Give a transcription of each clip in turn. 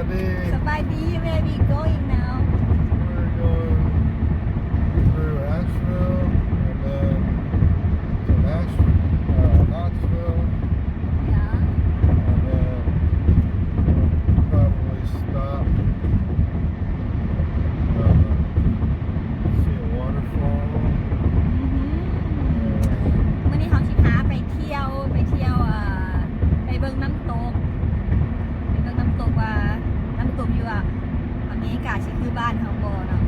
Big. ສະບາຍດີ Where we going now? We're going through Asheville and then to Nash-, uh, Knoxville. Yeah. And then we'll probably stop, uh, see a waterfall. ອືຮຶ ມື້ນີ້ເຮົາຊິພາໄປທ່ຽວ ໄປທ່ຽວ ເອີ ໄປເບິ່ງນ້ຳຕົກ ໄປເບິ່ງນ້ຳຕົກວ່າ ນ້ຳຕົກຢູ່ ອາເມລິກາຊິຄືບ້ານເຮົາບໍ່ເນາະ.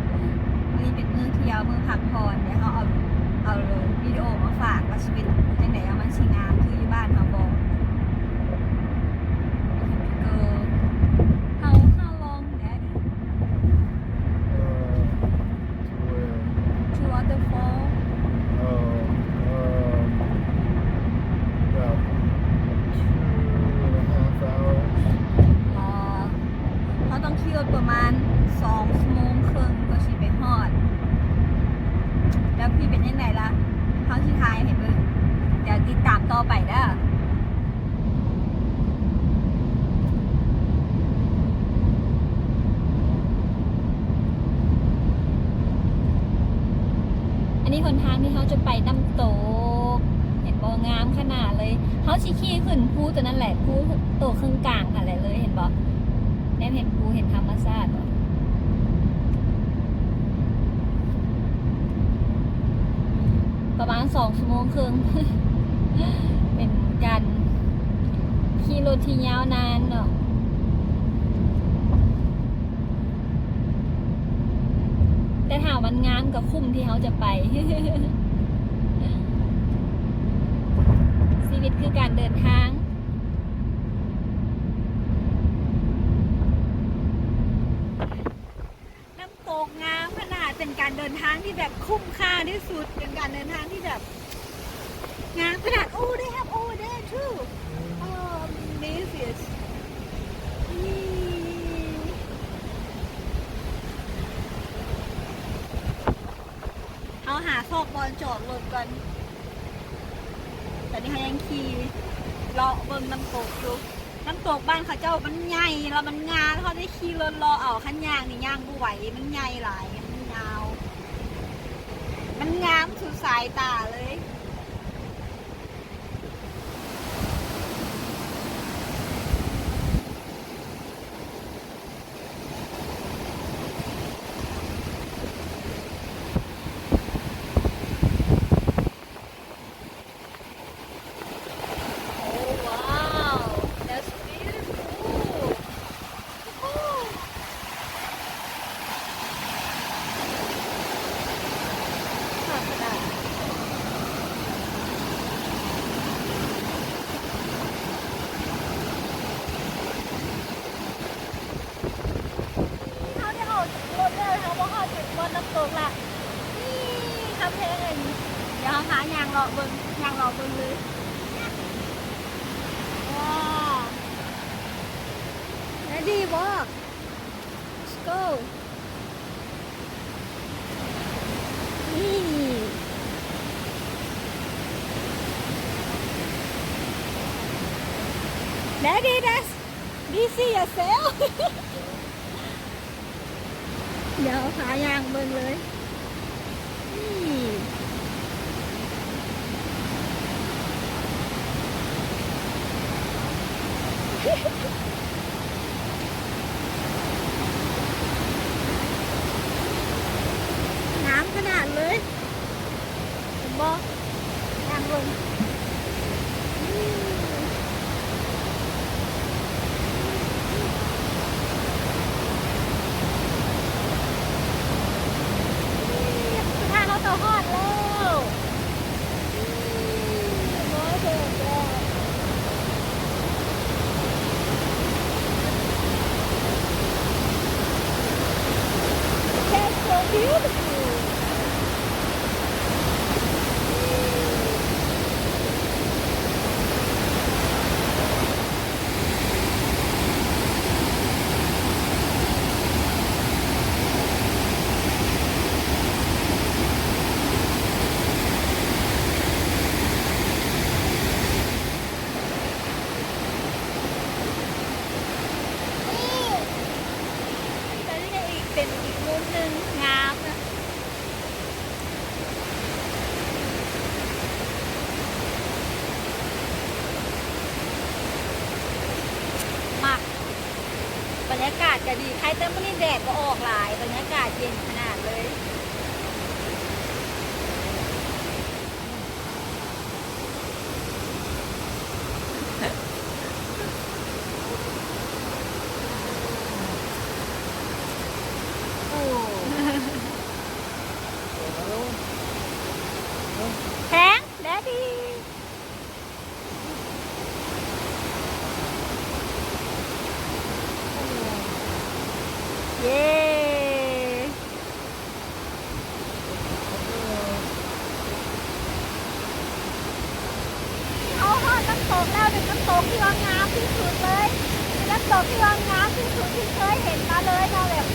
ມື້ນີ້ເປັນມື້ທ່ຽວ ມື້ພັກຜ່ອນ ດຽວເຮົາເອົາ ເອົາວິດີໂອມາຝາກວ່າຊິເປັນຈັ່ງໃດ ວ່າມັນຊິງາມຄືຢູ່ບ້ານເຮົາບໍ່. Go. How, how long, Daddy? Uh, to where? To waterfall. Oh, um, about two and a half hours. ອໍ ເຮົາຕ້ອງຂີ່ລົດປະມານສອງຊົ່ວໂມງເຄິ່ງກວ່າຊິໄປຮອດ. ແລ້ວພີ່ເປັນຈັ່ງໃດລະ? ເຮົາຊິຖ່າຍໃຫ້ເບິ່ງ. ດຽວຕິດຕາມຕໍ່ໄປເດີ. ອັນນີ້ຫົນທາງທີ່ເຮົາຈະໄປນ້ຳຕົກ ເຫັນບໍ່? ງາມຂະໜາດເລີຍ. ເຮົາຊິຂີ່ຂຶ້ນພູຕົວນັ້ນແຫຼະ ພູໂຕເຄິ່ງກາງຫັ້ນແຫຼະເລີຍ ເຫັນບໍ່? ແນມເຫັນພູ ເຫັນທຳມະຊາດບໍ່? ປະມານສອງຊົ່ວໂມງເຄິ່ງ ເປັນການຂີ່ລົດທີ່ຍາວນານເນາະ. ແຕ່ຖ້າມັນງາມກໍຄຸ້ມທີ່ເຮົາຈະໄປ. ຊີວິດຄືການເດີນທາງ. ນ້ຳຕົກງາມຂະໜາດ ເປັນການເດີນທາງທີ່ແບບຄຸ້ມຄ່າທີ່ສຸດ ເປັນການເດີນທາງທີ່ແບບງາມຂະໜາດ. Oh, they have over there too. Oh, amazing. ເຮົາຫາຊອກບ່ອນຈອດລົດກ່ອນ. ຕອນນີ້ເຮົາຍັງຂີ່ເລາະເບິ່ງນ້ຳຕົກຢູ່. ນ້ຳຕົກບ້ານເຂົາເຈົ້າມັນໃຫຍ່ ແລ້ວມັນງາມ ເຮົາໄດ້ຂີ່ລົດເລາະເອົາ. ຄັນຍ່າງນີ້ຍ່າງບໍ່ໄຫວ ມັນໃຫຍ່ຫຼາຍ ມັນຍາວ ມັນງາມສຸດສາຍຕາເລີຍ. ໂອ້ ວ້າວ that's beautiful. ໂອ້ ງາມຂະໜາດ. ເຮົາໄດ້ອອກຈາກລົດແລ້ວ ເຮົາມາຮອດເຖິງບ່ອນນ້ຳຕົກລະ. ນີ້ກຳແພງອັນນີ້ ດຽວເຮົາພາຍ່າງເລາະເບິ່ງ ຍ່າງເລາະເບິ່ງເລີຍ. ວ້າວ Daddy, walk. Let's go. ນີ້ Daddy, that's busy yourself. ດຽວພາຍ່າງເບິ່ງເລີຍ. ນີ້ ງາມຂະໜາດເລີຍ ເຫັນບໍ່? ຍ່າງເບິ່ງ. ສຸດທ້າຍເຮົາກໍຮອດແລ້ວ. ນີ້ ມາເຖິງແລ້ວ. ດີ ໃຄແຕ່ມື້ນີ້ແດດບໍ່ອອກຫຼາຍ ບັນຍາກາດເຢັນຂະໜາດເລີຍ. ໂອ້ ແພງ ແດດດີ. ເຢ້ ເຮົາຮອດນ້ຳຕົກແລ້ວ ເປັນນ້ຳຕົກທີ່ວ່າງາມທີ່ສຸດເລີຍ ເປັນນ້ຳຕົກທີ່ວ່າງາມທີ່ສຸດທີ່ເຄີຍເຫັນມາເລີຍເນາະ ແບບ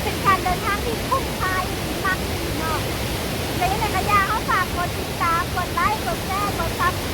ເປັນການເດີນທາງທີ່ຄຸ້ມຄ່າອີ່ຫຼີ ມັກອີ່ຫຼີເນາະ. ເປັນຈັ່ງໃດກະຢ່າ ເຮົາຝາກກົດຕິດຕາມ ກົດໄລ ກົດແຊ ກົດຊັບສະ